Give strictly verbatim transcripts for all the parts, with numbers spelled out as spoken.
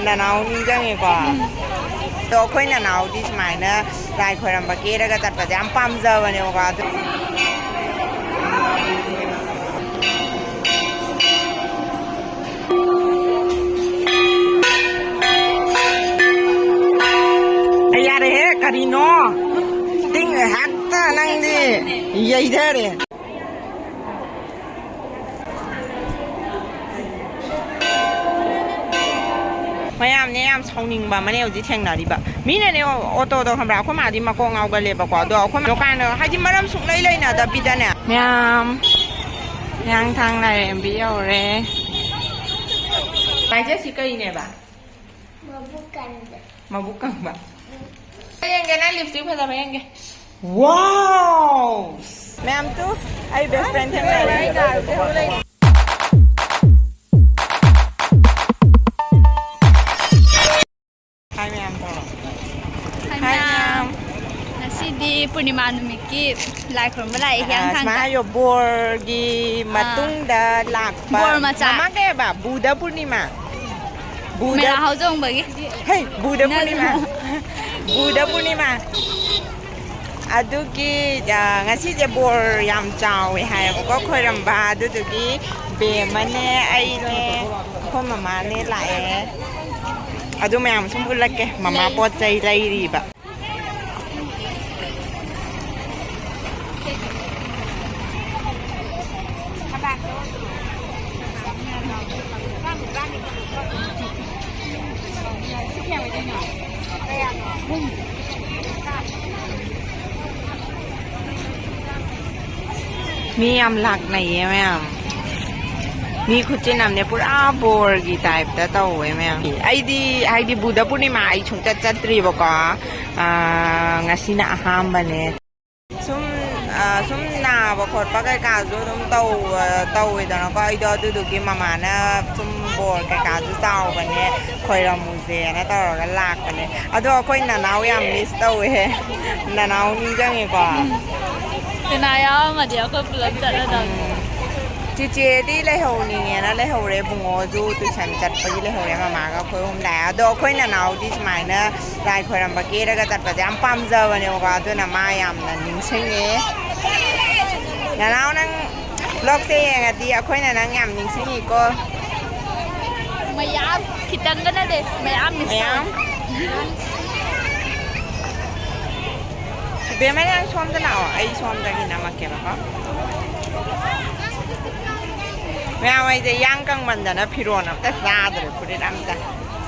ꯅꯅꯥꯎ ꯅꯤꯡꯁꯤꯡꯉꯦꯀꯣ꯫ ꯑꯗꯣ ꯑꯩꯈꯣꯏ ꯅꯅꯥꯎꯗꯤ ꯁꯨꯃꯥꯏꯅ ꯂꯥꯏ ꯈꯣꯏꯔꯝꯕ ꯀꯦꯔꯒ ꯆꯠꯄꯁꯦ ꯌꯥꯝ ꯄꯥꯝꯖꯕꯅꯦꯕꯀꯣ꯫ ꯑꯗꯨ ꯑꯩ ꯌꯥꯔꯦꯍꯦ, ꯀꯔꯤꯅꯣ? ꯇꯤꯡ ꯍꯦꯛꯇ ꯅꯪꯗꯤ ꯌꯩꯊꯔꯦ꯫ ꯃꯌꯥꯝꯅꯦ ꯌꯥꯝ ꯁꯥꯎꯅꯤꯡꯕ ꯑꯃꯅꯦ ꯍꯧꯖꯤꯛ ꯊꯦꯡꯅꯔꯤꯕ꯫ ꯃꯤꯅꯅꯦ ꯑꯣꯇꯣꯗꯣ ꯈꯪꯕ꯭ꯔꯥ, ꯑꯩꯈꯣꯏ ꯃꯥꯗꯤ ꯃꯀꯣꯛ ꯉꯥꯎꯒꯜꯂꯦꯕꯀꯣ꯫ ꯑꯗꯣ ꯑꯩꯈꯣꯏ ꯃꯥꯗꯣ ꯀꯥꯟꯅ ꯍꯥꯏꯗꯤ ꯃꯔꯝ ꯁꯨꯡꯂꯩ ꯂꯩꯅꯗꯕꯤꯗꯅꯦ꯫ ꯃꯌꯥꯝ ꯍꯤꯌꯥꯡꯊꯥꯡ ꯂꯥꯏꯔꯦꯝꯕꯤ ꯌꯧꯔꯦ꯫ ꯂꯥꯏꯖꯦ ꯁꯤ ꯀꯩꯅꯦꯕ? ꯃꯕꯨꯛ ꯀꯪꯕ꯫ ꯃꯕꯨꯛ ꯀꯪꯕ꯫ ꯌꯦꯡꯒꯦ, ꯅꯪ ꯂꯤꯞꯁꯇꯤꯛ ꯐꯖꯕ ꯌꯦꯡꯒꯦ꯫ ꯋꯥꯎ! ꯃꯌꯥꯝ ꯇꯨ, ꯑꯩ ꯕꯦꯁ ꯐ꯭ꯔꯦꯟ ꯊꯦꯡꯅꯔꯦ꯫ ꯍꯥꯏ ꯃꯌꯥꯝ ꯇꯧꯔꯣ꯫ ꯍꯥꯏ ꯍꯥꯏ ꯃꯌꯥꯝ꯫ ꯃꯌꯥꯝ꯫ ꯉꯁꯤꯗꯤ ꯄꯨꯔꯅꯤꯃꯥ ꯅꯨꯃꯤꯠꯀꯤ ꯂꯥꯏ ꯈꯨꯔꯨꯝꯕ ꯂꯥꯛꯑꯦ ꯑ, ꯍꯤꯌꯥꯡꯊꯥꯡꯗ꯫ ꯁꯨꯃꯥꯏꯅ ꯍꯥꯏꯌꯣ, ꯕꯣꯔꯒꯤ ꯑꯥ꯫ ꯃꯇꯨꯡꯗ ꯂꯥꯛꯄ ꯕꯣꯔ ꯃꯆꯥ꯫ ꯃꯃꯥ ꯀꯩ ꯍꯥꯏꯕ? ꯕꯨꯙ ꯄꯨꯔꯅꯤꯃꯥ꯫ ꯕꯨꯙ ꯃꯦꯔꯥ ꯍꯧꯖꯣꯡꯕꯒꯤ꯫ ꯍꯦ, ꯕꯨꯙ ꯅꯪ ꯄꯨꯔꯅꯤꯃꯥ꯫ ꯕꯨꯙ ꯄꯨꯔꯅꯤꯃꯥ꯫ ꯑꯗꯨꯒꯤ, ꯑ, ꯉꯁꯤꯁꯦ ꯕꯣꯔ ꯌꯥꯝ ꯆꯥꯎꯋꯦ ꯍꯥꯏꯌꯦꯕꯀꯣ, ꯈꯣꯏꯔꯝꯕ꯫ ꯑꯗꯨꯗꯨꯒꯤ ꯕꯦꯝꯃꯅꯦ, ꯑꯩꯅꯦ, ꯑꯩꯈꯣꯏ ꯃꯃꯥꯅꯦ ꯂꯥꯛꯑꯦ꯫ ꯑꯗꯨ ꯃꯌꯥꯝ ꯁꯨꯝ ꯎꯠꯂꯛꯀꯦ, ꯃꯃꯥ ꯂꯩ꯫ ꯄꯣꯠ ꯆꯩ ꯂꯩꯔꯤꯕ꯫ ꯃꯤ ꯌꯥꯝ ꯂꯥꯛꯅꯩꯌꯦ ꯃꯌꯥꯝ꯫ ꯃꯤ ꯈꯨꯆꯤꯟ ꯑꯃꯅꯦ, ꯄꯨꯔꯥ ꯕꯣꯔꯒꯤ ꯇꯥꯏꯞꯇ ꯇꯧꯋꯦ ꯃꯌꯥꯝ꯫ ꯑꯩꯗꯤ ꯍꯥꯏꯗꯤ ꯕꯨꯙ ꯄꯨꯔꯅꯤꯃꯥ ꯑꯩ ꯁꯨꯡꯆꯠ ꯆꯠꯇ꯭ꯔꯤꯕꯀꯣ꯫ ꯑꯥ, ꯉꯁꯤꯅ ꯑꯍꯥꯟꯕꯅꯦ꯫ ꯁꯨꯝ, ꯑꯥ, ꯁꯨꯝ ꯅꯥꯕ ꯈꯣꯠꯄ ꯀꯩꯀꯥꯁꯨ ꯑꯗꯨꯝ ꯇꯧ-, ꯇꯧꯋꯦꯗꯅꯀꯣ꯫ ꯑꯩꯗꯣ ꯑꯗꯨꯗꯨꯒꯤ ꯃꯃꯥꯅ ꯁꯨꯝ ꯕꯣꯔ ꯀꯩꯀꯥꯁꯨ ꯆꯥꯎꯕꯅꯦ, ꯈꯣꯏꯔꯝꯃꯨꯁꯦꯅ ꯇꯧꯔꯒ ꯂꯥꯛꯄꯅꯦ꯫ ꯑꯗꯣ ꯑꯩꯈꯣꯏ ꯅꯅꯥꯎ ꯌꯥꯝ ꯃꯤꯁ ꯇꯧꯋꯦꯍꯦ꯫ ꯅꯅꯥꯎ ꯅꯤꯡꯁꯤꯡꯉꯦꯀꯣ? ꯎꯝ꯫ ꯀꯅꯥ ꯌꯥꯎꯔꯝꯃꯗꯤ ꯑꯩꯈꯣꯏ ꯄꯨꯂꯞ ꯆꯠꯂꯗꯕꯅꯦ꯫ ꯎꯝ꯫ ꯆꯤꯆꯦꯗꯤ ꯂꯩꯍꯧꯅꯤꯡꯉꯦꯅ ꯂꯩꯍꯧꯔꯦ, ꯕꯨꯡꯉꯣꯁꯨ ꯇꯨꯏꯁꯟ ꯆꯠꯄꯒꯤ ꯂꯩꯍꯧꯔꯦ, ꯃꯃꯥꯒ ꯑꯩꯈꯣꯏ ꯑꯍꯨꯝ ꯂꯥꯛꯑꯦ꯫ ꯑꯗꯣ ꯑꯩꯈꯣꯏ ꯅꯅꯥꯎꯗꯤ ꯁꯨꯃꯥꯏꯅ ꯂꯥꯏ ꯈꯣꯏꯔꯝꯕ ꯀꯦꯔꯒ ꯆꯠꯄꯁꯦ ꯌꯥꯝ ꯄꯥꯝꯖꯕꯅꯦꯕꯀꯣ, ꯑꯗꯨꯅ ꯃꯥ ꯌꯥꯝꯅ ꯅꯤꯡꯁꯤꯡꯉꯦ꯫ ꯅꯅꯥꯎ, ꯅꯪ ꯕ꯭ꯂꯣꯛꯁꯦ ꯌꯦꯡꯉꯗꯤ ꯑꯩꯈꯣꯏꯅ ꯅꯪ ꯌꯥꯝ ꯅꯤꯡꯁꯤꯡꯉꯤꯀꯣ꯫ ꯃꯌꯥꯝ ꯈꯤꯇꯪꯒ ꯅꯠꯇꯦ, ꯃꯌꯥꯝ ꯃꯤꯁ ꯃꯌꯥꯝ꯫ ꯇꯧꯋꯦ꯫ ꯕꯦꯝꯃ, ꯅꯪ ꯁꯣꯝꯗ ꯂꯥꯛꯑꯣ, ꯑꯩ ꯁꯣꯝꯗꯒꯤ ꯅꯝꯃꯛꯀꯦꯕꯀꯣ꯫ ꯃꯌꯥꯝ, ꯑꯩꯁꯦ ꯌꯥꯡ ꯀꯪꯃꯟꯗꯅ ꯐꯤꯔꯣꯟ ꯑꯝꯇ ꯆꯥꯗ꯭ꯔꯦ, ꯐꯨꯔꯤꯠ ꯑꯝꯇ꯫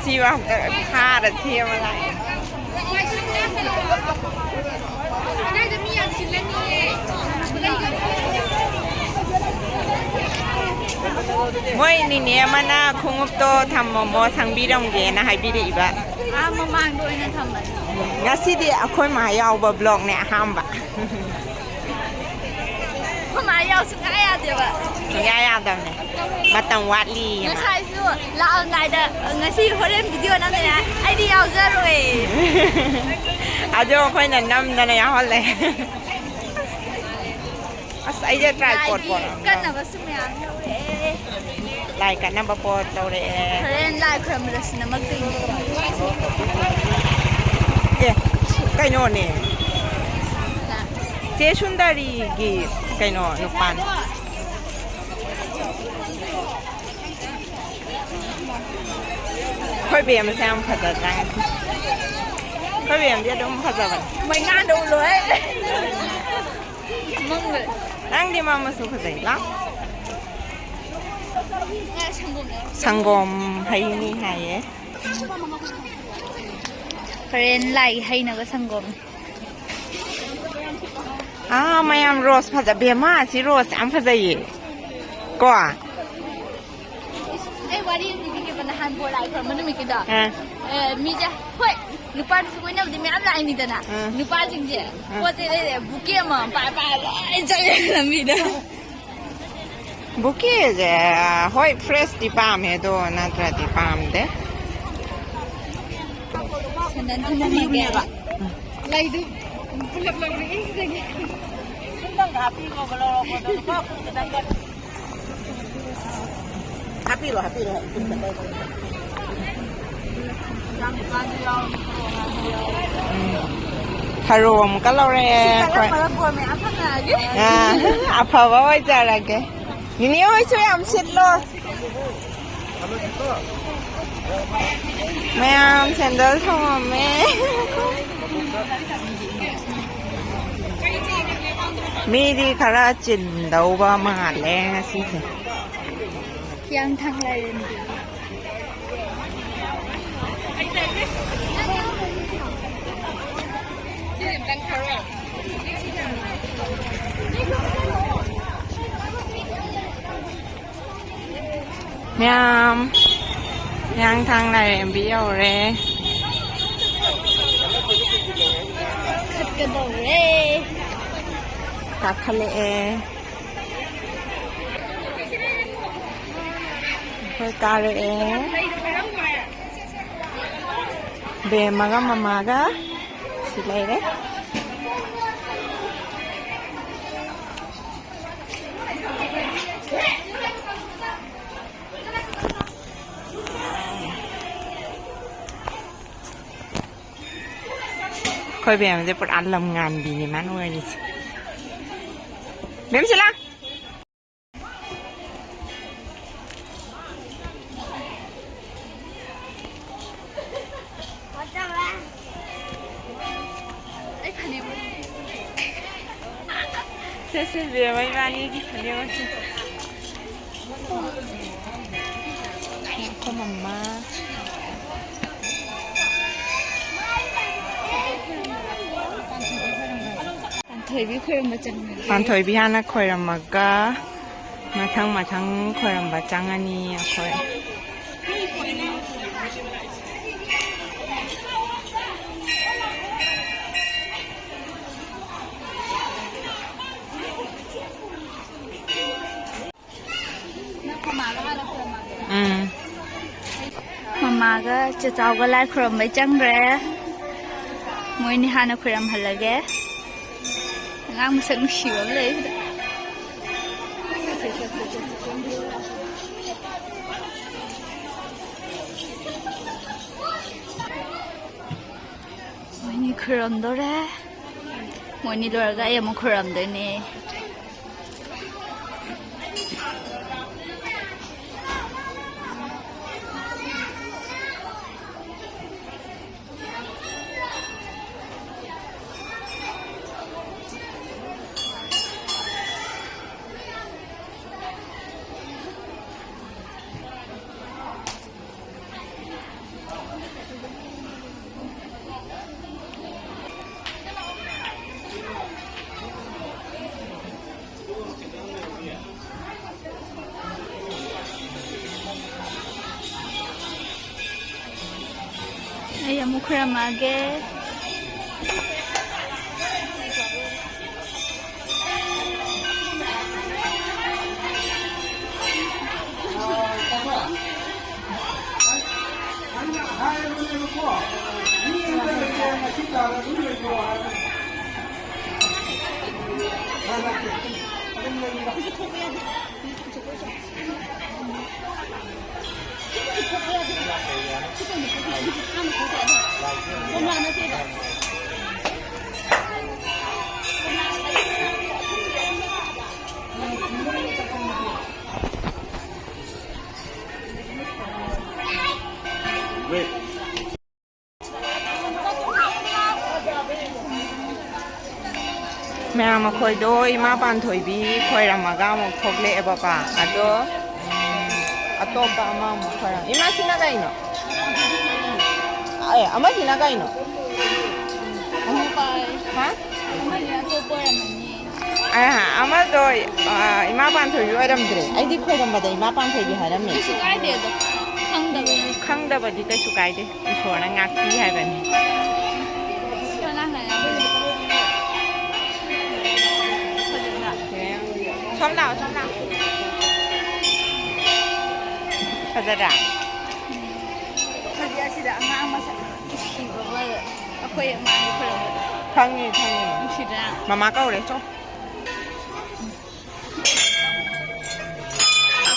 ꯁꯤꯕ ꯑꯝꯇ ꯐꯥꯔ ꯁꯦꯝꯃ ꯂꯥꯛꯑꯦ꯫ ꯃꯣꯏ ꯅꯤꯅꯦ ꯑꯃꯅ ꯈꯣꯡꯎꯞꯇꯣ ꯊꯝꯃꯝꯃꯣ, ꯁꯪꯕꯤꯔꯝꯒꯦꯅ ꯍꯥꯏꯕꯤꯔꯛꯏꯕ꯫ ꯑꯥ, ꯃꯃꯥꯡꯗ ꯑꯣꯏꯅ ꯊꯝꯕꯅꯦ꯫ ꯉꯁꯤꯗꯤ ꯑꯩꯈꯣꯏ ꯃꯥ ꯌꯥꯎꯕ ꯕ꯭ꯂꯣꯛꯅꯦ ꯑꯍꯥꯟꯕ꯫ ꯑꯩꯈꯣꯏ ꯃꯥ ꯌꯥꯎ ꯁꯨꯡꯌꯥ ꯌꯥꯗꯦꯕ꯫ ꯁꯨꯡꯌꯥ ꯌꯥꯗꯕꯅꯦ꯫ ꯃꯇꯝ ꯋꯥꯠꯂꯤꯌꯦ ꯃꯥ꯫ ꯉꯁꯥꯏꯁꯨ ꯂꯥꯛꯑꯝꯗꯥꯏꯗ, "ꯉꯁꯤ ꯍꯣꯔꯦꯟ ꯚꯤꯗꯤꯑꯣ ꯅꯝꯗꯣꯏꯅꯦ, ꯑꯩꯗꯤ ꯌꯥꯎꯖꯔꯣꯏ꯫" ꯑꯗꯣ ꯑꯩꯈꯣꯏꯅ ꯅꯝꯗꯅ ꯌꯥꯎꯍꯜꯂꯦ꯫ ꯑꯁ, ꯑꯩꯁꯦ ꯇ꯭ꯔꯥꯏꯄꯣꯠ ꯂꯥꯏꯒꯤ ꯄꯣꯔꯛꯑꯝꯗ꯭ꯔꯣ? ꯀꯟꯅꯕꯁꯨ ꯃꯌꯥꯝ ꯌꯧꯔꯛꯑꯦ꯫ ꯂꯥꯏ ꯀꯠꯅꯕ ꯄꯣꯠ ꯂꯧꯔꯛꯑꯦ꯫ ꯍꯣꯔꯦꯟ ꯂꯥꯏ ꯈꯨꯔꯨꯝꯕꯗꯁꯨ ꯅꯝꯃꯛꯇꯣꯏꯅꯦ꯫ ꯑꯦ, ꯀꯩꯅꯣꯅꯦ꯫ ꯆꯦ ꯁꯨꯟꯗꯔꯤꯒꯤ ꯀꯩꯅꯣ ꯅꯨꯄꯥꯅꯦ꯫ ꯑꯩꯈꯣꯏ ꯕꯦꯝꯃꯁꯦ ꯌꯥꯝ ꯐꯖꯗ꯭ꯔꯥ ꯉꯁꯤ? ꯑꯩꯈꯣꯏ ꯕꯦꯝꯗꯤ ꯑꯗꯨꯝ ꯐꯖꯕꯅꯦ꯫ ꯃꯩꯉꯥꯟꯗ ꯎꯠꯂꯣ ꯍꯦ꯫ ꯃꯪꯗ꯫ ꯅꯪꯗꯤ ꯃꯥ ꯃꯆꯨ ꯐꯖꯩ, ꯂꯥꯎ꯫ ꯉꯥ ꯁꯪꯒꯣꯝꯅꯦ꯫ ꯁꯪꯒꯣꯝ ꯍꯩꯅꯤ ꯍꯥꯏꯌꯦ꯫ ꯍꯣꯔꯦꯟ ꯂꯥꯏ ꯍꯩꯅꯕ ꯁꯪꯒꯣꯝ꯫ ꯑꯥ, ꯃꯌꯥꯝ ꯔꯣꯁ ꯐꯖ-, ꯕꯦꯝꯃ, ꯁꯤ ꯔꯣꯁ ꯌꯥꯝ ꯐꯖꯩꯌꯦ꯫ ꯀꯣ? ꯑꯩ ꯋꯥꯔꯤ ꯑꯃ ꯂꯤꯕꯤꯒꯦꯕ, ꯅꯍꯥꯟ ꯕꯣꯔ ꯂꯥꯏ ꯈꯨꯔꯝꯕ ꯅꯨꯃꯤꯠꯀꯤꯗꯣ꯫ ꯑꯥ꯫ ꯑꯦ, ꯃꯤꯁꯦ, ꯍꯣꯏ, ꯅꯨꯄꯥ ꯅꯨꯄꯤ ꯀꯣꯏꯅꯕꯗꯤ ꯃꯌꯥꯝ ꯂꯥꯛꯏꯅꯤꯗꯅ꯫ ꯑꯥ꯫ ꯅꯨꯄꯥꯁꯤꯡꯁꯦ ꯑꯥ꯫ ꯄꯣꯠ ꯆꯩ ꯂꯩꯔꯦ, ꯕꯨꯀꯦ ꯑꯃꯃꯝ ꯄꯥꯏ ꯄꯥꯏꯔ ꯂꯣꯏ ꯆꯠꯂꯦ ꯂꯝꯕꯤꯗ꯫ ꯕꯨꯀꯦꯁꯦ, ꯍꯣꯏ, ꯐ꯭ꯔꯦꯁꯇꯤ ꯄꯥꯝꯃꯦ, ꯑꯗꯣ ꯅꯠꯇ꯭ꯔꯗꯤ ꯄꯥꯝꯗꯦ꯫ ꯁꯦꯟꯗꯟ ꯊꯝꯃꯝꯃꯒꯦ꯫ ꯂꯩꯗꯨ ꯄꯨꯂꯞ ꯂꯧꯔꯛꯏ ꯁꯤꯗꯒꯤ꯫ ꯁꯨꯝꯇꯪꯒ ꯍꯥꯞꯄꯤꯈꯣꯕ, ꯂꯧꯔꯛꯄꯗꯣ ꯂꯨꯄꯥ ꯀꯨꯟ ꯈꯛꯇꯪꯒ꯫ ꯍꯥꯞꯄꯤꯔꯣ, ꯍꯥꯞꯄꯤꯔꯣ꯫ ꯊꯔꯣ ꯑꯃꯨꯛꯀ ꯂꯧꯔꯛꯑꯦ ꯑꯩꯈꯣꯏ꯫ ꯑꯥ, ꯑꯐꯕ ꯑꯣꯏꯖꯔꯒꯦ꯫ ꯅꯤꯅꯦ ꯍꯣꯏꯁꯨ ꯌꯥꯝ ꯁꯤꯠꯂꯣ꯫ ꯃꯌꯥꯝ ꯁꯦꯟꯗꯜ ꯊꯣꯡꯉꯝꯃꯦ꯫ ꯃꯤꯗꯤ ꯈꯔ ꯆꯤꯟꯗꯧꯕ ꯃꯥꯜꯂꯦ ꯉꯁꯤꯁꯦ꯫ ꯍꯤꯌꯥꯡꯊꯥꯡ ꯂꯥꯏꯔꯦꯝꯕꯤ꯫ ꯃꯌꯥꯝ, ꯍꯤꯌꯥꯡꯊꯥꯡ ꯂꯥꯏꯔꯦꯝꯕꯤ ꯌꯧꯔꯦ꯫ ꯆꯠꯀꯗꯧꯔꯦ꯫ ꯀꯥꯈꯠꯂꯛꯑꯦ꯫ ꯑꯩꯈꯣꯏ ꯀꯥꯔꯛꯑꯦ꯫ ꯕꯦꯝꯃꯒ ꯃꯃꯥꯒ ꯁꯤ ꯂꯩꯔꯦ꯫ ꯑꯩꯈꯣꯏ ꯕꯦꯝꯁꯦ ꯄꯨꯔꯥ ꯂꯝ ꯉꯥꯟꯕꯤꯅꯦ ꯃꯥꯅ ꯑꯣꯏꯔꯤꯁꯦ꯫ ꯕꯦꯝꯁꯤꯂꯥ꯫ ꯁꯦ, ꯁꯦ, ꯕꯦꯝꯃ ꯏꯕꯥꯅꯤꯒꯤ ꯐꯅꯦꯛ ꯃꯆꯨ꯫ ꯑꯩꯈꯣꯏ ꯃꯃꯥ꯫ ꯄꯥꯟꯊꯣꯏꯕꯤ ꯈꯣꯏꯔꯝꯕ ꯆꯪꯉꯦ꯫ ꯄꯥꯟꯊꯣꯏꯕꯤ ꯍꯥꯟꯅ ꯈꯣꯏꯔꯝꯃꯒ ꯃꯊꯪ ꯃꯊꯪ ꯈꯣꯏꯔꯝꯕ ꯆꯪꯉꯅꯤ ꯑꯩꯈꯣꯏ꯫ ꯎꯝ꯫ ꯃꯃꯥꯒ ꯆꯦꯆꯥꯎꯒ ꯂꯥꯏ ꯈꯨꯔꯨꯝꯕꯩ ꯆꯪꯈ꯭ꯔꯦ꯫ ꯃꯣꯏꯅꯤ ꯍꯥꯟꯅ ꯈꯨꯔꯨꯝꯍꯜꯂꯒꯦ꯫ ꯑꯉꯥꯡ ꯃꯁꯛ ꯅꯨꯡꯁꯤꯕ ꯑꯃ ꯂꯩ ꯁꯤꯗ꯫ ꯈꯨꯔꯨꯝꯗꯣꯔꯦ꯫ ꯃꯣꯏꯅꯤ ꯂꯣꯏꯔꯒ ꯑꯩ ꯑꯃꯨꯛ ꯈꯨꯔꯨꯝꯗꯣꯏꯅꯦ꯫ ꯑꯩ ꯑꯃꯨꯛ ꯈꯨꯔꯨꯝꯃꯛꯑꯒꯦ꯫ ꯃꯌꯥꯝ, ꯑꯩꯈꯣꯏꯗꯣ ꯏꯃꯥ ꯄꯥꯟꯊꯣꯏꯕꯤ ꯈꯣꯏꯔꯝꯃꯒ ꯑꯃꯨꯛ ꯊꯣꯛꯂꯛꯑꯦꯕꯀꯣ꯫ ꯑꯗꯣ, ꯎꯝ, ꯑꯇꯣꯞꯄ ꯑꯃ ꯑꯃꯨꯛ ꯈꯣꯏꯔꯝ-, ꯏꯃꯥꯁꯤꯅ ꯀꯩꯅꯣ? ꯑꯦ, ꯑꯃꯁꯤꯅ ꯀꯩꯅꯣ? ꯑꯃ ꯄꯥꯏ꯫ ꯍꯥ? ꯑꯃꯁꯤꯅ ꯑꯇꯣꯞꯄ ꯑꯣꯏꯔꯝꯃꯅꯤ꯫ ꯑꯍ, ꯑꯃꯗꯣ, ꯑ, ꯏꯃꯥ ꯄꯥꯟꯊꯣꯏꯕꯤ ꯑꯣꯏꯔꯝꯗ꯭ꯔꯦ꯫ ꯑꯩꯗꯤ ꯈꯣꯏꯔꯝꯕꯗ ꯏꯃꯥ ꯄꯥꯟꯊꯣꯏꯕꯤ ꯍꯥꯏꯔꯝꯃꯦ꯫ ꯀꯩꯁꯨ ꯀꯥꯏꯗꯦ ꯑꯗꯣ꯫ ꯈꯪꯗꯕꯅꯤ꯫ ꯈꯪꯗꯕꯗꯤ ꯀꯩꯁꯨ ꯀꯥꯏꯗꯦ꯫ ꯏꯁꯣꯔꯅ ꯉꯥꯛꯄꯤ ꯍꯥꯏꯕꯅꯤ꯫ ꯁꯣꯝ ꯂꯥꯛꯑꯣ, ꯁꯣꯝ ꯂꯥꯛꯑꯣ꯫ ꯐꯖꯗ꯭ꯔꯥ? ꯍꯧꯖꯤꯛ ꯑꯁꯤꯗ ꯑꯉꯥꯡ ꯃꯁꯛ ꯅꯨꯡꯁꯤꯕ ꯑꯃ ꯑꯩꯈꯣꯏ ꯃꯥꯒꯤ ꯈꯨꯔꯨꯝꯕꯗ ꯈꯪꯉꯦ, ꯈꯪꯉꯦ꯫ ꯅꯨꯡꯁꯤꯗ꯭ꯔꯥ? ꯃꯃꯥ ꯀꯧꯔꯦ, ꯆꯣ꯫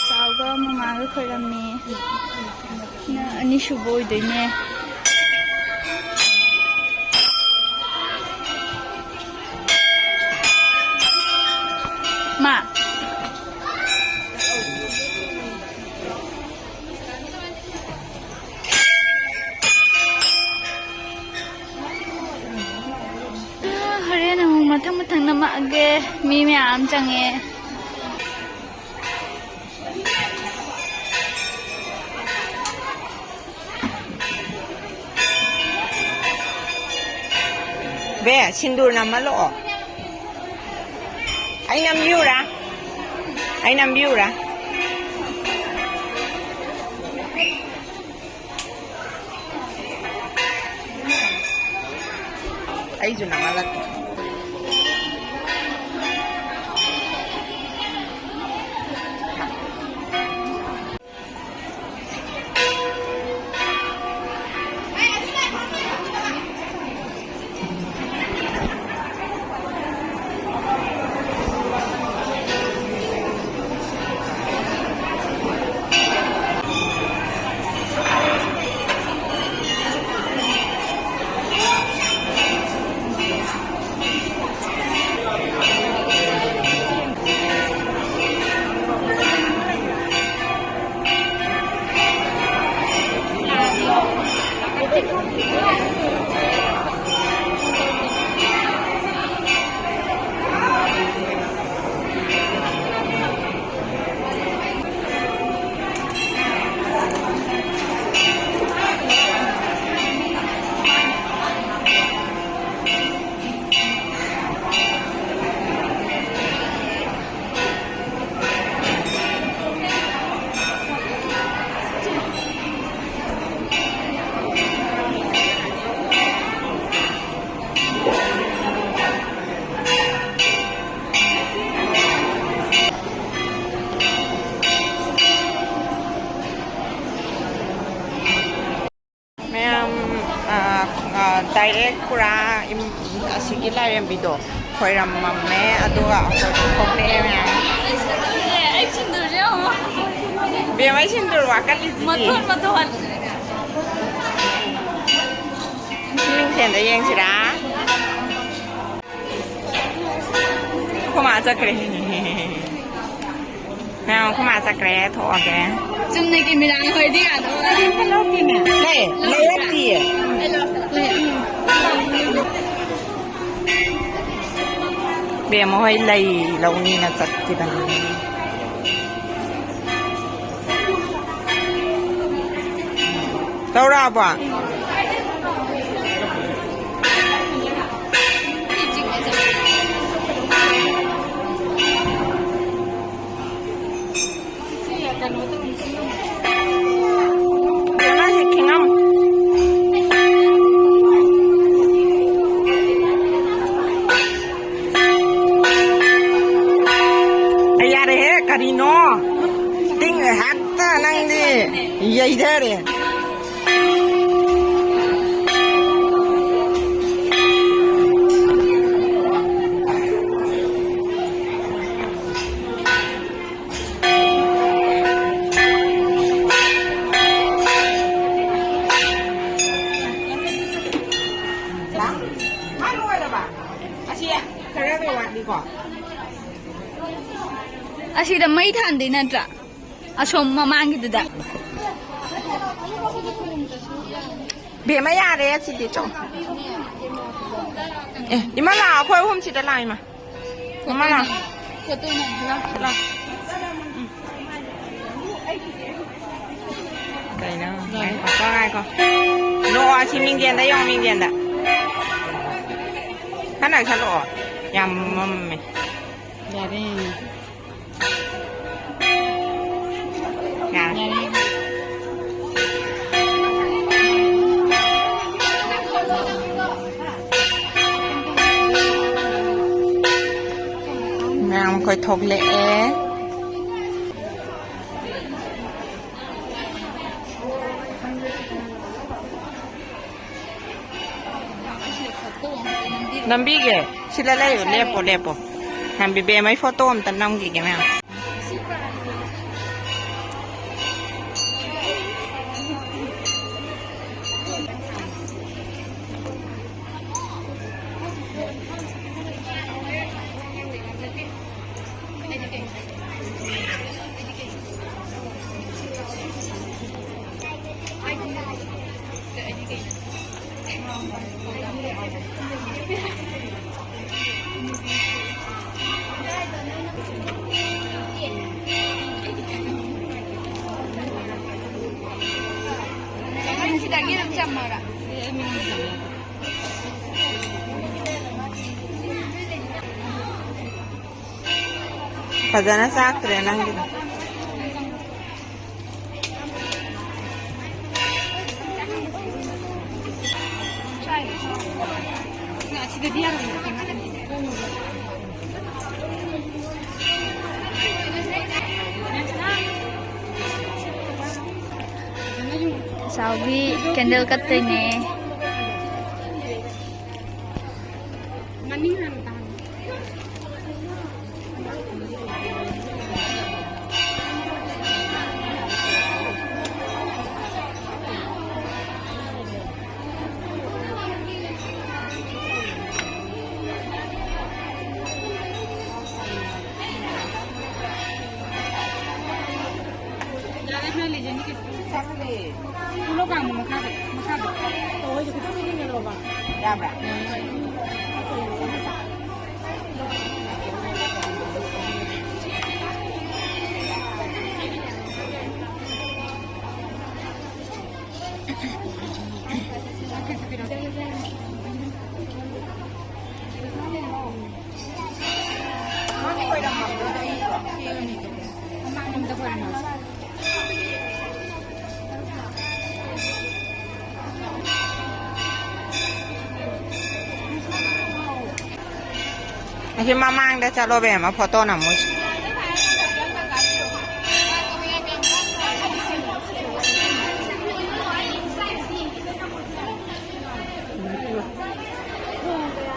ꯆꯥꯎꯒ ꯃꯃꯥꯒ ꯈꯣꯏꯔꯝꯃꯤ꯫ ꯁꯤꯅ ꯑꯅꯤꯁꯨꯕ ꯑꯣꯏꯗꯣꯏꯅꯦ꯫ ꯊꯪꯅꯃꯛꯑꯒꯦ꯫ ꯃꯤ ꯃꯌꯥꯝ ꯆꯪꯉꯦ꯫ ꯕꯦ, ꯁꯤꯟꯗꯨꯔ ꯅꯝꯍꯜꯂꯛꯑꯣ꯫ ꯑꯩ ꯅꯝꯕꯤꯌꯨꯔꯥ? ꯑꯩ ꯅꯝꯕꯤꯌꯨꯔꯥ? ꯑꯩꯁꯨ ꯅꯝꯍꯜꯂꯛꯀꯦ꯫ ꯃꯌꯥꯝ, ꯑ, ꯑ, direct ꯄꯨꯔꯥ ꯏꯝ-, ꯑꯁꯤꯒꯤ ꯂꯥꯏꯔꯦꯝꯕꯤꯗꯣ ꯈꯣꯏꯔꯝꯃꯝꯃꯦ, ꯑꯗꯨꯒ ꯑꯩꯈꯣꯏ ꯊꯣꯛꯂꯛꯑꯦ ꯃꯌꯥꯝ꯫ ꯑꯩ ꯁꯤꯟꯗꯨꯔꯁꯦ ꯌꯦꯡꯉꯣ꯫ ꯕꯦꯝꯃ, ꯑꯩ ꯁꯤꯟꯗꯨꯔ ꯋꯥꯀꯠꯂꯤꯁꯤꯗꯤ꯫ ꯃꯊꯣꯟ ꯃꯊꯣꯟ꯫ ꯁꯤ ꯃꯤꯡꯁꯦꯟꯗ ꯌꯦꯡꯁꯤꯔꯥ? ꯑꯩꯈꯣꯏ ꯃꯥ ꯆꯠꯈ꯭ꯔꯦ꯫ ꯃꯌꯥꯝ, ꯑꯩꯈꯣꯏ ꯃꯥ ꯆꯠꯈ꯭ꯔꯦ, ꯊꯣꯛꯑꯒꯦ꯫ ꯆꯨꯝꯅꯒꯤ ꯃꯤꯔꯥꯡ ꯍꯣꯏꯗꯤ ꯌꯥꯗꯕ꯫ ꯂꯩ, ꯂꯩꯔꯛꯇꯤꯌꯦ꯫ ꯑꯩ ꯂꯧ-, ꯂꯩ꯫ ꯕꯦꯝꯃ ꯍꯣꯏ ꯂꯩ ꯂꯧꯅꯤꯅ ꯆꯠꯈꯤꯕꯅꯤ꯫ ꯂꯧꯔꯛꯑꯕꯣ? ꯕꯦꯝꯃ, ꯁꯤ ꯈꯤꯡꯉꯝꯃꯨ꯫ ꯑꯩ ꯌꯥꯔꯦꯍꯦ, ꯀꯔꯤꯅꯣ? ꯇꯤꯡ ꯍꯦꯛꯇ ꯅꯪꯗꯤ ꯌꯩꯊꯔꯦ꯫ ꯃꯥ ꯂꯣꯏꯔꯕ? ꯑꯁꯤ ꯈꯔ ꯈꯔ ꯋꯥꯠꯂꯤꯀꯣ꯫ ꯑꯁꯤꯗ ꯃꯩ ꯊꯥꯟꯗꯣꯏ ꯅꯠꯇ꯭ꯔꯥ? ꯑꯁꯣꯝ ꯃꯃꯥꯡꯒꯤꯗꯨꯗ꯫ ꯕꯦꯝꯃ, ꯌꯥꯔꯦ ꯑꯁꯤꯗꯤ, ꯆꯣ꯫ ꯑꯦ, ꯏꯃꯥ ꯂꯥꯛꯑꯣ, ꯑꯩꯈꯣꯏ ꯑꯍꯨꯝ ꯁꯤꯗ ꯂꯥꯛꯑꯣ, ꯏꯃꯥ꯫ ꯃꯃꯥ ꯂꯥꯛꯑꯣ꯫ ꯐꯣꯇꯣ ꯅꯝꯁꯤ ꯂꯥꯛꯑꯣ꯫ ꯂꯥꯛꯑꯣ꯫ ꯎꯝ꯫ ꯀꯩꯅꯣ? ꯉꯥꯏꯈꯣ, ꯉꯥꯏꯈꯣ꯫ ꯅꯣꯛꯑꯣ, ꯑꯁꯤ ꯃꯤꯡꯖꯦꯜꯗ ꯌꯦꯡꯉꯣ, ꯃꯤꯡꯖꯦꯜꯗ꯫ ꯈꯔ ꯅꯛꯁꯜꯂꯛꯑꯣ꯫ ꯌꯥꯝ ꯃꯝꯃꯦ꯫ ꯌꯥꯔꯦ꯫ ꯌꯥꯔꯦ꯫ ꯌꯥꯔꯦ꯫ ꯃꯌꯥꯝ ꯑꯩꯈꯣꯏ ꯊꯣꯛꯂꯛꯑꯦ꯫ ꯅꯝꯕꯤꯒꯦ꯫ ꯁꯤꯗ ꯂꯩꯌꯨ, ꯂꯦꯞꯄꯣ, ꯂꯦꯞꯄꯣ꯫ ꯅꯝꯕꯤ, ꯕꯦꯝꯃꯩ ꯐꯣꯇꯣ ꯑꯝꯇ ꯅꯝꯈꯤꯒꯦ, ꯃꯌꯥꯝ꯫ ꯐꯖꯅ ꯆꯥꯛꯇ꯭ꯔꯦ ꯅꯪꯒꯤꯗꯣ꯫ ꯑꯁꯤꯗꯗꯤ ꯌꯥꯔꯣꯏ꯫ ꯆꯥꯎꯕꯤ candle ꯀꯠꯇꯣꯏꯅꯦ꯫ ꯃꯅꯤꯡ ꯍꯥꯟꯅ ꯇꯥꯍꯟ꯫ ꯑꯁꯤ ꯃꯃꯥꯡꯗ ꯆꯠꯂꯣ ꯕꯦꯝꯃ, ꯐꯣꯇꯣ ꯅꯝꯃꯨꯁꯤ꯫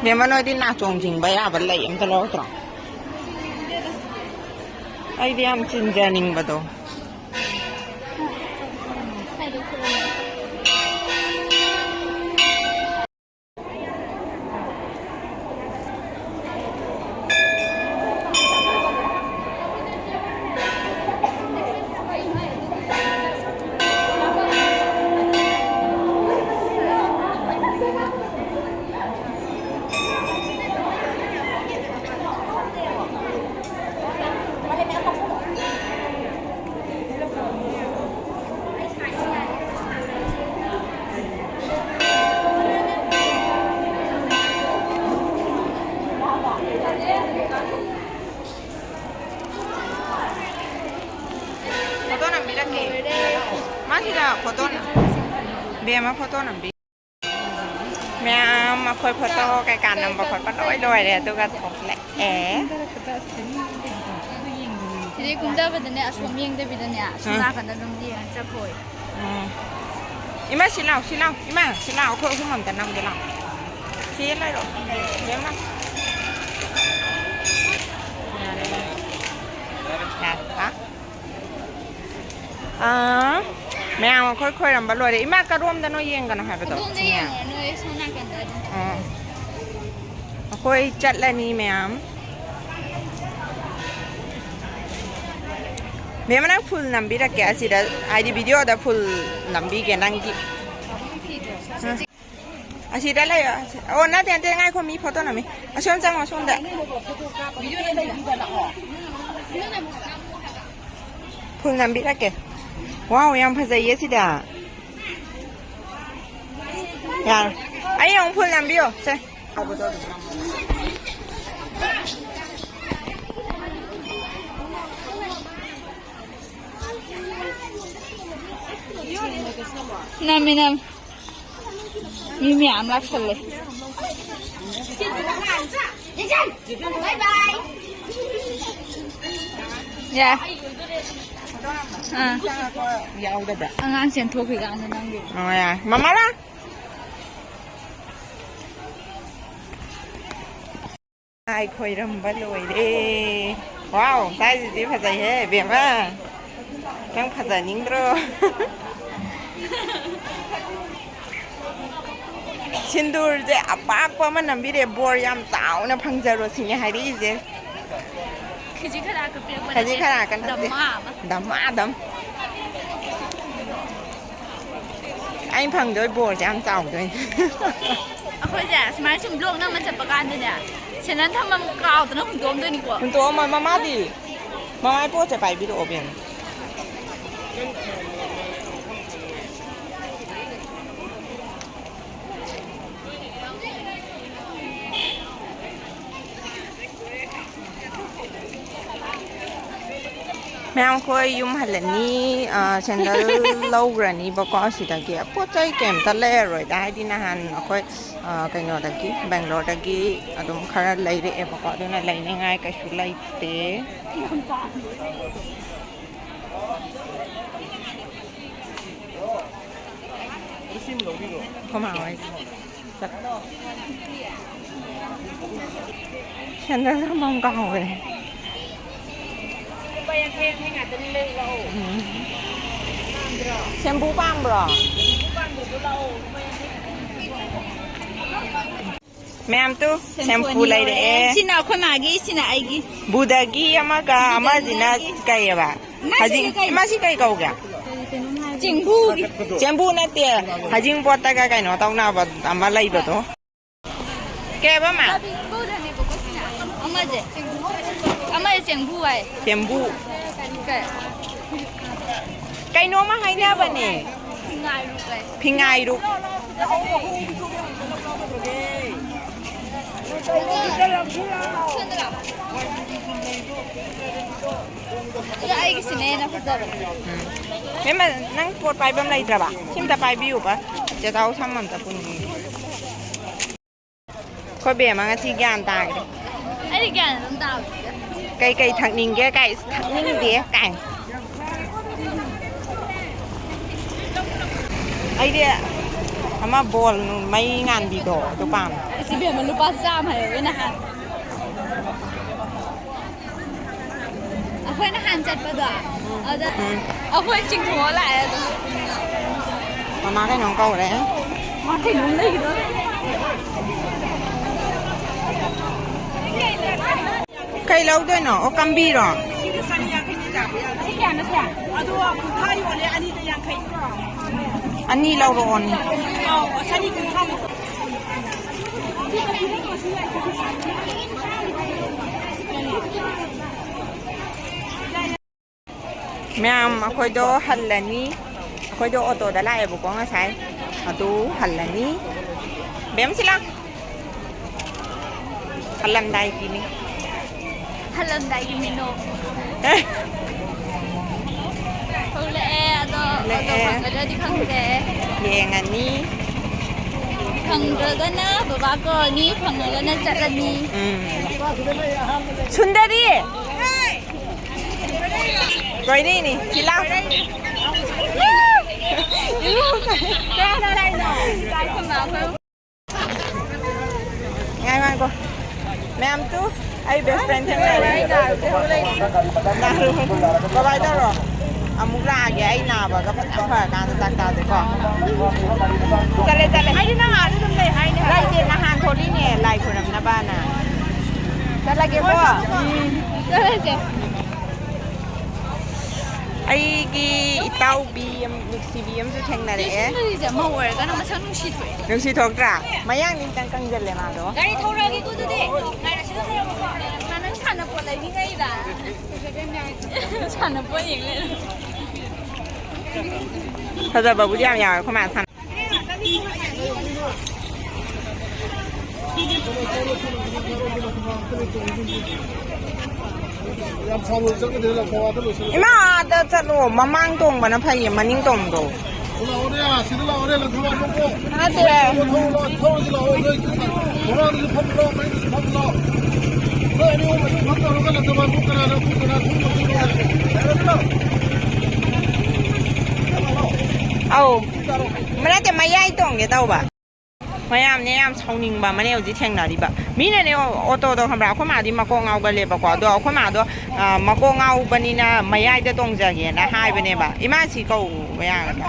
ꯕꯦꯝꯃ, ꯅꯣꯏꯗꯤ ꯅꯥꯆꯣꯡ ꯆꯤꯡꯕ ꯌꯥꯕ ꯂꯩ ꯑꯝꯇ ꯂꯧꯔꯛꯇ꯭ꯔꯣ? ꯑꯩꯗꯤ ꯌꯥꯝ ꯆꯤꯟꯖꯅꯤꯡꯕꯗꯣ꯫ ꯕꯦꯝꯃ ꯐꯣꯇꯣ ꯅꯝꯕꯤ꯫ ꯃꯌꯥꯝ ꯑꯩꯈꯣꯏ ꯐꯣꯇꯣ ꯀꯩꯀꯥ ꯅꯝꯕ ꯈꯣꯠꯄ ꯂꯣꯏ ꯂꯣꯏꯔꯦ, ꯑꯗꯨꯒ ꯊꯣꯛꯂꯛꯑꯦ꯫ ꯁꯤꯗꯩ ꯀꯨꯝꯊꯕꯗꯅꯦ, ꯑꯁꯣꯝ ꯌꯦꯡꯗꯕꯤꯗꯅꯦ, ꯑꯁꯣꯝ ꯎꯝ꯫ ꯅꯥꯀꯟꯗ ꯑꯗꯨꯝ ꯌꯦꯡꯉ ꯆꯠꯈꯣꯏ꯫ ꯎꯝ꯫ ꯏꯃꯥ ꯁꯤ ꯂꯥꯎ, ꯁꯤ ꯂꯥꯎ, ꯏꯃꯥ ꯁꯤ ꯂꯥꯎ, ꯑꯩꯈꯣꯏ ꯑꯍꯨꯝ ꯑꯝꯇ ꯅꯝꯒꯦ ꯂꯥꯎ꯫ ꯁꯤ ꯂꯩꯔꯣ꯫ ꯕꯦꯝꯃ꯫ ꯌꯥꯔꯦ꯫ ꯑꯥ, ꯃꯌꯥꯝ ꯑꯩꯈꯣꯏ ꯈꯣꯏꯔꯝꯕ ꯂꯣꯏꯔꯦ꯫ ꯏꯃꯥ, ꯀꯔꯣꯝꯗꯅꯣ ꯌꯦꯡꯒꯅꯣ ꯍꯥꯏꯕꯗꯣ? ꯑꯗꯣꯝꯗ ꯁꯤꯅꯦ꯫ ꯌꯦꯡꯉꯨꯔꯅꯨ, ꯑꯩ ꯁꯣꯝ ꯅꯥꯀꯟꯗ ꯑꯗꯨꯝ꯫ ꯑꯥ꯫ ꯑꯩꯈꯣꯏ ꯆꯠꯂꯅꯤ ꯃꯌꯥꯝ꯫ ꯃꯦꯝ, ꯅꯪ ꯐꯨꯜ ꯅꯝꯕꯤꯔꯛꯀꯦ ꯑꯁꯤꯗ, ꯍꯥꯏꯗꯤ ꯚꯤꯗꯤꯑꯣꯗ ꯐꯨꯜ ꯅꯝꯕꯤꯒꯦ ꯅꯪꯒꯤ꯫ ꯑꯁꯤꯗ ꯂꯩꯌꯣ꯫ ꯑꯣ, ꯅꯠꯇꯦ, ꯅꯠꯇꯦ, ꯉꯥꯏꯈꯣ, ꯃꯤ ꯐꯣꯇꯣ ꯅꯝꯃꯤ꯫ ꯑꯁꯣꯝ ꯆꯪꯉꯣ, ꯁꯣꯝꯗ꯫ ꯐꯨꯜ ꯅꯝꯕꯤꯔꯛꯀꯦ꯫ ꯋꯥꯎ, ꯌꯥꯝ ꯐꯖꯩꯌꯦ ꯁꯤꯗ꯫ ꯌꯥꯔꯦ꯫ ꯑꯩ ꯑꯃꯨꯛ ꯐꯨꯜ ꯅꯝꯕꯤꯌꯣ꯫ ꯁꯦ꯫ ꯅꯝꯃꯦ, ꯅꯝꯃꯦ꯫ ꯃꯤ ꯃꯌꯥꯝ ꯂꯥꯛꯁꯜꯂꯦ꯫ ꯌꯥ꯫ ꯑꯥ꯫ ꯌꯥꯎꯗꯕ꯭ꯔꯥ? ꯑꯉꯥꯡ ꯆꯦꯟꯊꯣꯛꯈꯤꯀꯥꯟꯗ ꯅꯪꯒꯤ꯫ ꯑꯣ, ꯌꯥꯔꯦ꯫ ꯃꯃꯥ ꯂꯥ? ꯂꯥꯏ ꯈꯣꯏꯔꯝꯕ ꯂꯣꯏꯔꯦ꯫ ꯋꯥꯎ, ꯁ꯭ꯋꯥꯏꯁꯤꯗꯤ ꯐꯖꯩꯍꯦ, ꯕꯦꯝꯃ꯫ ꯅꯪ ꯐꯖꯅꯤꯡꯗ꯭ꯔꯣ? ꯁꯤꯟꯗꯨꯔꯁꯦ ꯑꯄꯥꯛꯄ ꯑꯃ ꯅꯝꯕꯤꯔꯦ, ꯕꯣꯔ ꯌꯥꯝ ꯆꯥꯎꯅ ꯐꯪꯖꯔꯣ ꯁꯤꯅꯦ ꯍꯥꯏꯔꯛꯏꯁꯦ꯫ ꯈꯤꯖꯤꯛ ꯈꯔꯥꯛꯀ ꯄꯤꯔꯛꯄ ꯈꯖꯤꯛ ꯅꯠꯇꯦ꯫ ꯈꯔꯥꯛꯀ ꯅꯠꯇꯦ꯫ ꯗꯃꯥ ꯑꯃ꯫ ꯗꯃꯥ ꯑꯗꯨꯝ꯫ ꯑꯩꯅ ꯐꯪꯗꯣꯏ ꯕꯣꯔꯁꯦ ꯌꯥꯝ ꯆꯥꯎꯗꯣꯏꯅꯦ꯫ ꯑꯩꯈꯣꯏꯁꯦ ꯁꯨꯃꯥꯏꯅ ꯁꯨꯝ ꯕ꯭ꯂꯣꯛ ꯅꯝꯃ ꯆꯠꯄ ꯀꯥꯟꯗꯅꯦ, ꯁꯦꯟꯗꯟ ꯊꯝꯐꯝ ꯀꯥꯎꯗꯅ ꯍꯨꯟꯗꯣꯛꯑꯝꯗꯣꯏꯅꯤꯀꯣ꯫ ꯍꯨꯟꯗꯣꯛꯑꯝꯃꯣꯏ ꯃꯃꯥꯗꯤ꯫ ꯃꯃꯥꯏ ꯄꯣꯠꯁꯦ ꯄꯥꯏꯕꯤꯔꯛꯑꯣ ꯕꯦꯝ꯫ ꯃꯌꯥꯝ, ꯑꯩꯈꯣꯏ ꯌꯨꯝ ꯍꯜꯂꯅꯤ꯫ ꯑ, ꯁꯦꯟꯗꯜ ꯂꯧꯈ꯭ꯔꯅꯤꯕꯀꯣ ꯑꯁꯤꯗꯒꯤ꯫ ꯄꯣꯠ ꯆꯩ ꯀꯩꯝꯇ ꯂꯩꯔꯔꯣꯏꯗ, ꯍꯥꯏꯗꯤ ꯅꯍꯥꯟ ꯑꯩꯈꯣꯏ, ꯑ, ꯀꯩꯅꯣꯗꯒꯤ, ꯕꯦꯡꯒ꯭ꯂꯣꯔꯗꯒꯤ ꯑꯗꯨꯝ ꯈꯔ ꯂꯩꯔꯛꯑꯦꯕꯀꯣ, ꯑꯗꯨꯅ ꯂꯩꯅꯤꯡꯉꯥꯏ ꯀꯩꯁꯨ ꯂꯩꯇꯦ꯫ ꯑꯩꯈꯣꯏ ꯃꯥ ꯍꯣꯏ꯫ ꯁꯦꯟꯗꯜ ꯊꯝꯐꯝ ꯀꯥꯎꯈ꯭ꯔꯦ꯫ ꯂꯨꯄꯥ ꯌꯥꯡꯈꯩ ꯌꯥꯡꯈꯩ ꯉꯥꯛꯇꯅꯤ, ꯂꯩꯔꯨ ꯂꯥꯛꯑꯣ꯫ ꯎꯝ꯫ ꯁꯦꯝꯕꯨ ꯄꯥꯝꯕ꯭ꯔꯣ? ꯁꯦꯝꯕꯨ ꯄꯥꯝꯗ꯭ꯔꯁꯨ ꯂꯥꯛꯑꯣ, ꯂꯨꯄꯥ ꯌꯥꯡꯈꯩ꯫ ꯃꯌꯥꯝ ꯇꯨ, ꯁꯦꯝꯄꯨ ꯁꯦꯝꯄꯨ ꯑꯅꯤ ꯂꯩꯔꯛꯑꯦ꯫ ꯂꯧꯔꯦ꯫ ꯁꯤꯅ ꯑꯩꯈꯣꯏ ꯃꯥꯒꯤ, ꯁꯤꯅ ꯑꯩꯒꯤ꯫ ꯕꯨꯙꯒꯤ ꯑꯃꯒ ꯕꯨꯙꯒꯤ ꯑꯃꯁꯤꯅ ꯑꯩꯒꯤ꯫ ꯀꯩꯑꯕ? ꯃꯥꯁꯤ ꯍꯧꯖꯤꯛ ꯀꯩ? ꯃꯥꯁꯤ ꯀꯩ ꯀꯧꯒꯦ? ꯆꯦꯡꯕꯨꯒꯤ꯫ ꯆꯦꯡꯕꯨ ꯅꯠꯇꯦ, ꯍꯩꯖꯤꯡꯄꯣꯠꯇꯒ ꯀꯩꯅꯣ ꯇꯧꯅꯕ ꯑꯃ ꯂꯩꯕꯗꯣ꯫ ꯀꯩꯕ ꯃꯥ? ꯑꯃꯁꯦ, ꯑꯃꯁꯦ ꯆꯦꯡꯕꯨ ꯍꯥꯏ꯫ ꯆꯦꯡꯕꯨ꯫ ꯀꯩ? ꯀꯩꯅꯣꯝꯃ ꯍꯥꯏꯅꯕꯅꯦ꯫ ꯐꯤꯉꯥꯏꯔꯨꯛ ꯍꯥꯏ꯫ ꯐꯤꯉꯥꯏꯔꯨꯛ꯫ ꯑꯗꯨ ꯑꯩꯒꯤꯁꯤꯅ ꯍꯦꯟꯅ ꯐꯖꯕꯅꯦ꯫ ꯎꯝ꯫ ꯕꯦꯝꯃ, ꯅꯪ ꯄꯣꯠ ꯄꯥꯏꯕꯝ ꯂꯩꯇ꯭ꯔꯕ? ꯁꯤꯝꯇ ꯄꯥꯏꯕꯤꯌꯨꯕ꯫ ꯆꯦꯆꯥꯎ ꯁꯝ ꯑꯝꯇ ꯄꯨꯟꯕꯤꯌꯨ꯫ ꯑꯩꯈꯣꯏ ꯕꯦꯝꯃ ꯉꯁꯤ ꯒ꯭ꯌꯥꯟ ꯇꯥꯈ꯭ꯔꯦ꯫ ꯑꯩꯗꯤ ꯒ꯭ꯌꯥꯟ ꯑꯗꯨꯝ ꯇꯥꯕꯅꯤꯗ꯫ ꯀꯩꯀꯩ ꯊꯛꯅꯤꯡꯒꯦ ꯀꯥꯏ, ꯊꯛꯅꯤꯡꯗꯦ ꯀꯥꯏ꯫ ꯑꯩꯗꯤ ꯑꯃ ꯕꯣꯜ ꯃꯩ ꯉꯥꯟꯕꯤꯗꯣ ꯑꯗꯨ ꯄꯥꯝꯃꯦ꯫ ꯑꯁ ꯏꯕꯦꯝꯃ, ꯂꯨꯄꯥ ꯆꯥꯝꯃ ꯍꯥꯏꯌꯦ ꯅꯍꯥꯟ꯫ ꯑꯩꯈꯣꯏ ꯅꯍꯥꯟ ꯆꯠꯄꯗꯣ, ꯑꯗ ꯎꯝ꯫ ꯑꯩꯈꯣꯏ ꯆꯤꯡꯊꯣꯛꯑ ꯂꯥꯛꯑꯦ ꯑꯗꯨꯝ꯫ ꯃꯃꯥ ꯀꯩꯅꯣꯝ ꯀꯧꯔꯦ꯫ ꯃꯥ ꯀꯩꯅꯣꯝ ꯂꯩꯒꯤꯗꯧꯔꯦ꯫ ꯀꯩ ꯂꯧꯗꯣꯏꯅꯣ? ꯑꯣ, ꯀꯝꯕꯤꯔꯣ? ꯑꯅꯤ ꯂꯧꯔꯛꯑꯣꯅꯦ꯫ ꯃꯌꯥꯝ, ꯑꯩꯈꯣꯏꯗꯣ ꯍꯜꯂꯅꯤ꯫ ꯑꯩꯈꯣꯏꯗꯣ ꯑꯣꯇꯣꯗ ꯂꯥꯛꯑꯦꯕꯀꯣ ꯉꯁꯥꯏ꯫ ꯑꯗꯨ ꯍꯜꯂꯅꯤ꯫ ꯕꯦꯝ, ꯁꯤ ꯂꯥꯎ꯫ ꯍꯜꯂꯝꯗꯥꯏꯒꯤꯅꯤ꯫ ꯍꯜꯂꯝꯗꯥꯏꯒꯤ ꯃꯤꯅꯣꯛ꯫ ꯑꯦ꯫ ꯑꯣꯇꯣ ꯐꯪꯒꯗ꯭ꯔꯗꯤ ꯈꯪꯗꯦ꯫ ꯌꯦꯡꯉꯅꯤ꯫ ꯐꯪꯗ꯭ꯔꯒꯅ ꯕꯕꯥ ꯀꯧꯔꯅꯤ, ꯐꯪꯉꯒꯅ ꯆꯠꯂꯅꯤ꯫ ꯎꯝ꯫ ꯁꯨꯟꯗꯔꯤ! ꯀꯣꯏꯔꯤꯅꯤ, ꯁꯤ ꯂꯥꯎ꯫ ꯉꯥꯏ, ꯉꯥꯏꯈꯣ꯫ ꯃꯌꯥꯝ ꯇꯨ, ꯑꯩ best friend ꯊꯦꯡꯅꯔꯦ꯫ ꯅꯥꯔꯨ꯫ ꯕꯕꯥꯏ ꯇꯧꯔꯣ꯫ ꯑꯃꯨꯛ ꯂꯥꯛꯑꯒꯦ ꯑꯩ ꯅꯥꯕꯒ ꯐꯖꯅ ꯐꯔꯀꯥꯟꯗ ꯆꯥꯛ ꯆꯥꯁꯦꯀꯣ꯫ ꯆꯠꯂꯦ, ꯆꯠꯂꯦ꯫ ꯑꯩꯗꯤ ꯅꯪ ꯑꯥꯗ ꯑꯗꯨꯝ ꯂꯩ ꯍꯥꯏꯅꯦ꯫ ꯂꯩꯇꯦ, ꯅꯍꯥꯟ ꯊꯣꯛꯂꯛꯏꯅꯦ ꯂꯥꯏ ꯈꯣꯏꯔꯝꯅꯕꯅ꯫ ꯆꯠꯂꯒꯦꯀꯣ꯫ ꯎꯝ꯫ ꯆꯠꯂꯁꯦ꯫ ꯑꯩꯒꯤ ꯏꯇꯥꯎꯕꯤ ꯑꯃ, ꯅꯨꯡꯁꯤꯕꯤ ꯑꯃꯁꯨ ꯊꯦꯡꯅꯔꯛꯑꯦ꯫ ꯁꯨꯟꯗꯔꯤꯁꯦ ꯃꯧ ꯑꯣꯏꯔꯒꯅ ꯃꯁꯛ ꯅꯨꯡꯁꯤ ꯊꯣꯛꯑꯦ꯫ ꯅꯨꯡꯁꯤ ꯊꯣꯛꯇ꯭ꯔꯥ? ꯃꯌꯥꯡꯗꯤ ꯈꯤꯇꯪ ꯀꯪꯖꯜꯂꯦ ꯃꯥꯗꯣ꯫ ꯒꯥꯔꯤ ꯊꯧꯔꯛꯑꯒꯦꯀꯣ ꯑꯗꯨꯗꯤ꯫ ꯉꯥꯏꯔꯁꯤ ꯑꯗꯨꯝ ꯂꯩꯔꯝꯃꯣꯀꯣ꯫ ꯅꯪ ꯁꯥꯟꯅꯄꯣꯠ ꯂꯩꯅꯤꯡꯉꯩꯗ꯫ ꯁꯥꯟꯅꯄꯣꯠ ꯌꯦꯡ ꯂꯩꯔꯝꯃꯦ꯫ ꯐꯖꯕꯕꯨꯗꯤ ꯌꯥꯝ ꯌꯥꯎꯋꯦ ꯑꯩꯈꯣꯏ ꯃꯥꯅ ꯁꯥꯟꯅ꯫ ꯏꯃꯥ, ꯑꯥꯗ ꯆꯠꯂꯣ, ꯃꯃꯥꯡ ꯇꯣꯡꯕꯅ ꯐꯩꯌꯦ, ꯃꯅꯤꯡ ꯇꯣꯡꯗꯣ꯫ ꯅꯠꯇꯦ꯫ ꯑꯧ꯫ ꯅꯠꯇꯦ, ꯃꯌꯥꯏ ꯇꯣꯡꯒꯦ ꯇꯧꯕ꯫ ꯃꯌꯥꯝꯅꯦ ꯌꯥꯝ ꯁꯥꯎꯅꯤꯡꯕ ꯑꯃꯅꯦ ꯍꯧꯖꯤꯛ ꯊꯦꯡꯅꯔꯤꯕ꯫ ꯃꯤꯅꯅꯦ ꯑꯣꯇꯣꯗꯣ ꯈꯪꯕ꯭ꯔꯥ, ꯑꯩꯈꯣꯏ ꯃꯥꯗꯤ ꯃꯀꯣꯛ ꯉꯥꯎꯒꯜꯂꯦꯕꯀꯣ, ꯑꯗꯣ ꯑꯩꯈꯣꯏ ꯃꯥꯗꯣ, ꯑ, ꯃꯀꯣꯛ ꯉꯥꯎꯕꯅꯤꯅ ꯃꯌꯥꯏꯗ ꯇꯣꯡꯖꯒꯦꯅ ꯍꯥꯏꯕꯅꯦꯕ꯫ ꯏꯃꯥꯁꯤ ꯀꯧꯕ ꯌꯥꯒꯗ꯭ꯔꯥ?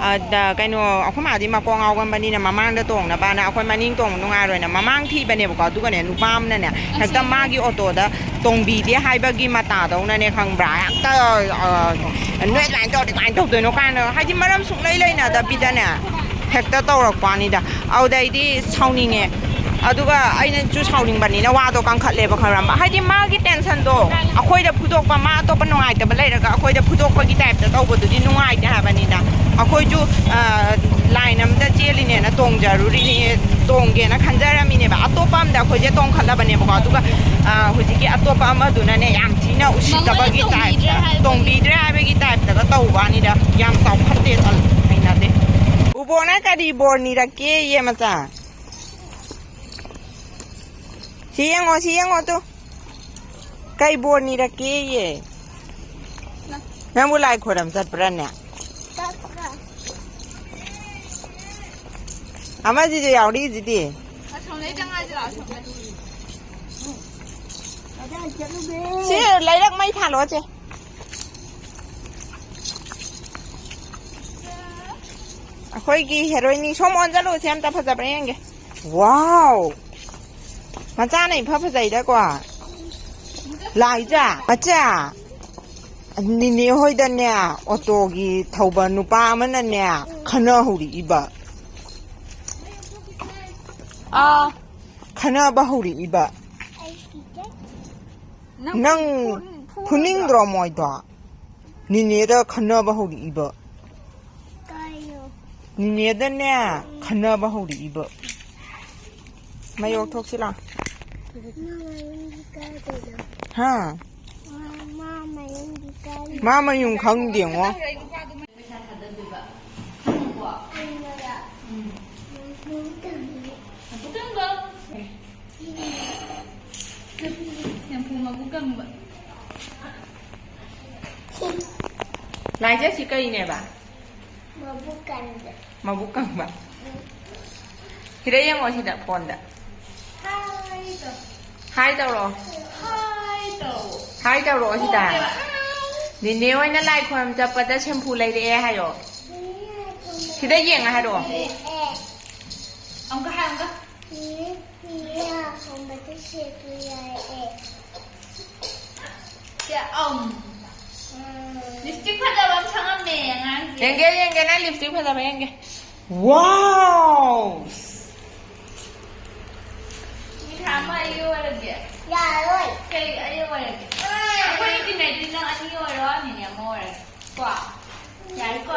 ꯑꯗ ꯀꯩꯅꯣ, ꯑꯩꯈꯣꯏ ꯃꯥꯗꯤ ꯃꯀꯣꯛ ꯉꯥꯎꯒꯟꯕꯅꯤꯅ ꯃꯃꯥꯡꯗ ꯇꯣꯡꯅꯕꯅ ꯑꯩꯈꯣꯏ ꯃꯅꯤꯡ ꯇꯣꯡꯕ ꯅꯨꯡꯉꯥꯏꯔꯣꯏꯅ ꯃꯃꯥꯡ ꯊꯤꯕꯅꯦꯕꯀꯣ꯫ ꯑꯗꯨꯒꯅꯦ ꯅꯨꯄꯥ ꯑꯃꯅꯅꯦ ꯍꯦꯛꯇ ꯃꯥꯒꯤ ꯑꯣꯇꯣꯗ ꯇꯣꯡꯕꯤꯗꯦ ꯍꯥꯏꯕꯒꯤ ꯃꯇꯥꯗꯧꯅꯅꯦ ꯈꯪꯕ꯭ꯔꯥ, ꯍꯦꯛꯇ, ꯑ, "ꯅꯣꯏ ꯑꯗꯨꯃꯥꯏꯅ ꯇꯧꯔꯗꯤ ꯀꯃꯥꯏꯅ ꯇꯧꯗꯣꯏꯅꯣ?" ꯀꯥꯏꯅ ꯍꯥꯏꯗꯤ ꯃꯔꯝ ꯁꯨꯡꯂꯩ ꯂꯩꯅꯗꯕꯤꯗꯅꯦ ꯍꯦꯛꯇ ꯇꯧꯔꯛꯄ ꯋꯥꯅꯤꯗ꯫ ꯑꯗꯨꯗꯩꯗꯤ ꯁꯥꯎꯅꯤꯡꯉꯦ꯫ ꯑꯗꯨꯒ ꯑꯩꯅꯁꯨ ꯁꯥꯎꯅꯤꯡꯕꯅꯤꯅ ꯋꯥꯗꯣ ꯀꯟꯈꯠꯂꯦꯕ, ꯈꯪꯉꯕ? ꯍꯥꯏꯗꯤ ꯃꯥꯒꯤ tensionꯗꯣ ꯑꯩꯈꯣꯏꯗ ꯐꯨꯗꯣꯛꯄ, ꯃꯥ ꯑꯇꯣꯞꯄ ꯅꯨꯡꯉꯥꯏꯇꯕ ꯂꯩꯔꯒ ꯑꯩꯈꯣꯏꯗ ꯐꯨꯗꯣꯛꯄꯒꯤ typeꯇ ꯇꯧꯕꯗꯨꯗꯤ ꯅꯨꯡꯉꯥꯏꯇꯦ ꯍꯥꯏꯕꯅꯤꯗ꯫ ꯑꯩꯈꯣꯏꯁꯨ, ꯑ, line ꯑꯃꯗ ꯆꯦꯜꯂꯤꯅꯦꯅ ꯇꯣꯡꯖ- ꯖꯔꯨꯔꯤꯅꯦ, ꯇꯣꯡꯒꯦꯅ ꯈꯟꯖꯔꯝꯃꯤꯅꯦꯕ꯫ ꯑꯇꯣꯞꯄ ꯑꯝꯗ ꯑꯩꯈꯣꯏꯁꯦ ꯇꯣꯡꯈꯠꯂꯕꯅꯦꯕꯀꯣ, ꯑꯗꯨꯒ ꯑ, ꯍꯧꯖꯤꯛꯀꯤ ꯑꯇꯣꯞꯄ ꯑꯃꯗꯨꯅꯅꯦ ꯌꯥꯝ ꯊꯤꯅ ꯎꯁꯤꯠꯇꯕꯒꯤ ꯃꯉꯣꯟꯗ ꯇꯣꯡꯕꯤꯗ꯭ꯔꯦ ꯇꯥꯏꯞꯇ, ꯍꯥꯏꯕꯒꯤ꯫ ꯇꯣꯡꯕꯤꯗ꯭ꯔꯦ ꯍꯥꯏꯕꯒꯤ ꯇꯥꯏꯞꯇꯒ ꯇꯧꯕ ꯋꯥꯅꯤꯗ꯫ ꯌꯥꯝ ꯆꯥꯎꯈꯠꯇꯦ, ꯇꯜꯂꯦ, ꯍꯩꯅꯗꯦ꯫ ꯎꯕꯣꯅ ꯀꯔꯤ ꯕꯣꯔ ꯅꯤꯔꯛꯀꯦꯌꯦ ꯃꯆꯥ? ꯁꯤ ꯌꯦꯡꯉꯣ, ꯁꯤ ꯌꯦꯡꯉꯣ ꯇꯨ꯫ ꯀꯩ ꯕꯣꯔ ꯅꯤꯔꯛꯀꯦꯌꯦ? ꯅꯪꯕꯨ ꯂꯥꯏ ꯈꯣꯏꯔꯝ ꯆꯠꯄ꯭ꯔꯥꯅꯦ? ꯑꯃꯁꯤꯁꯨ ꯌꯥꯎꯔꯤꯁꯤꯗꯤ꯫ ꯑꯁꯣꯝꯗꯩ ꯆꯪꯉꯛꯑꯁꯤ ꯂꯥꯛꯑꯣ, ꯑꯁꯣꯝꯗꯩ꯫ ꯁꯤ ꯂꯩꯔꯛ ꯃꯩ ꯊꯥꯜꯂꯣ, ꯆꯦ꯫ ꯑꯩꯈꯣꯏꯒꯤ ꯍꯦꯔꯣꯏꯟꯅꯤ ꯁꯣꯝ ꯑꯣꯟꯁꯤꯜꯂꯨꯁꯦ, ꯑꯝꯇ ꯐꯖꯕ꯭ꯔꯥ ꯌꯦꯡꯒꯦ꯫ ꯋꯥꯎ! ꯃꯆꯥꯅ ꯏꯐ ꯐꯖꯩꯗꯀꯣ꯫ ꯂꯥꯏꯖꯥ, ꯃꯆꯥ, ꯅꯤꯅꯦ ꯍꯣꯏꯗꯅꯦ, ꯑꯣꯇꯣꯒꯤ ꯊꯧꯕ ꯅꯨꯄꯥ ꯑꯃꯅꯅꯦ, ꯈꯟꯅꯍꯧꯔꯛꯏꯕ꯫ ꯑꯥ꯫ ꯈꯟꯅꯕ ꯍꯧꯔꯛꯏꯕ꯫ ꯅꯪ ꯐꯨꯅꯤꯡꯗ꯭ꯔꯣ ꯃꯣꯏꯗꯣ? ꯅꯤꯅꯦꯗ ꯈꯟꯅꯕ ꯍꯧꯔꯛꯏꯕ꯫ ꯀꯥꯏꯌꯣ꯫ ꯅꯤꯅꯦꯗꯅꯦ, ꯎꯝ꯫ ꯈꯟꯅꯕ ꯍꯧꯔꯛꯏꯕ꯫ ꯃꯌꯣꯛ ꯊꯣꯛꯁꯤ ꯂꯥꯎ꯫ ꯃꯥ ꯃꯌꯨꯝꯗꯤ ꯀꯥꯏꯗꯅꯣ? ꯍꯥ? ꯃꯥ, ꯃꯥ ꯃꯌꯨꯝꯗꯤ ꯀꯥꯏꯗꯅꯣ? ꯃꯥ ꯃꯌꯨꯝ ꯈꯪꯗꯦꯉꯣ꯫ ꯄꯩꯁꯥ ꯊꯥꯗꯗꯣꯏꯕ꯫ ꯈꯪꯉꯕꯣ? ꯈꯪꯉꯕ? ꯎꯝ꯫ ꯃꯕꯨꯛ ꯀꯪꯉꯦ꯫ ꯃꯕꯨꯛ ꯀꯪꯕ? ꯁꯦꯝꯐꯨ ꯃꯕꯨꯛ ꯀꯪꯕ꯫ ꯂꯥꯏꯖꯥ, ꯁꯤ ꯀꯩꯅꯦꯕ? ꯃꯕꯨꯛ ꯀꯪꯕ꯫ ꯃꯕꯨꯛ ꯀꯪꯕ꯫ ꯎꯝ꯫ ꯁꯤꯗ ꯌꯦꯡꯉꯣ, ꯁꯤꯗ, ꯐꯣꯟꯗ꯫ ꯍꯥꯏ ꯇꯧ꯫ ꯍꯥꯏ ꯇꯧꯔꯣ꯫ ꯍꯥꯏ ꯇꯧ꯫ ꯍꯥꯏ ꯇꯧꯔꯣ, ꯁꯤꯗ꯫ ꯈꯣꯡꯗꯦꯕ꯫ ꯅꯦꯅꯦ ꯍꯣꯏꯅ ꯂꯥꯏ ꯈꯣꯏꯔꯝ ꯆꯠꯄꯗ ꯁꯦꯝꯐꯨ ꯂꯩꯔꯛꯑꯦ ꯍꯥꯏꯌꯣ꯫ ꯁꯤꯗ ꯌꯦꯡꯉ ꯍꯥꯏꯔꯛꯑꯣ꯫ ꯂꯩꯔꯛꯑꯦ꯫ ꯑꯃꯨꯛꯀ ꯍꯥꯏ, ꯑꯃꯨꯛꯀ꯫ ꯅꯦꯅꯦ ꯈꯣꯝꯕꯗ ꯁꯦꯝꯐꯨ ꯂꯩꯔꯛꯑꯦ꯫ ꯁꯦ, ꯑꯝ꯫ ꯎꯝ꯫ ꯂꯤꯞꯁꯇꯤꯛ ꯐꯖꯕ ꯑꯃ ꯁꯪꯉꯝꯃꯦ ꯑꯉꯥꯡꯁꯦ꯫ ꯌꯦꯡꯒꯦ, ꯌꯦꯡꯒꯦ, ꯅꯪ ꯂꯤꯞꯁꯇꯤꯛ ꯐꯖꯕ ꯌꯦꯡꯒꯦ꯫ ꯋꯥꯎ! ꯃꯤꯊꯥ ꯑꯃ ꯑꯩꯒꯤ ꯑꯣꯏꯔꯒꯦ꯫ ꯌꯥꯔꯣꯏ꯫ ꯀꯩ ꯑꯩ ꯑꯣꯏꯔꯒꯦ? ꯑꯩꯈꯣꯏꯅꯤ ꯇꯤꯟꯅꯩꯗꯨꯗꯤ ꯅꯪ ꯑꯅꯤ ꯑꯣꯏꯔꯣ, ꯅꯦꯅꯦ ꯑꯃ ꯑꯣꯏꯔꯒꯦ꯫ ꯀꯣ? ꯌꯥꯔꯦꯀꯣ?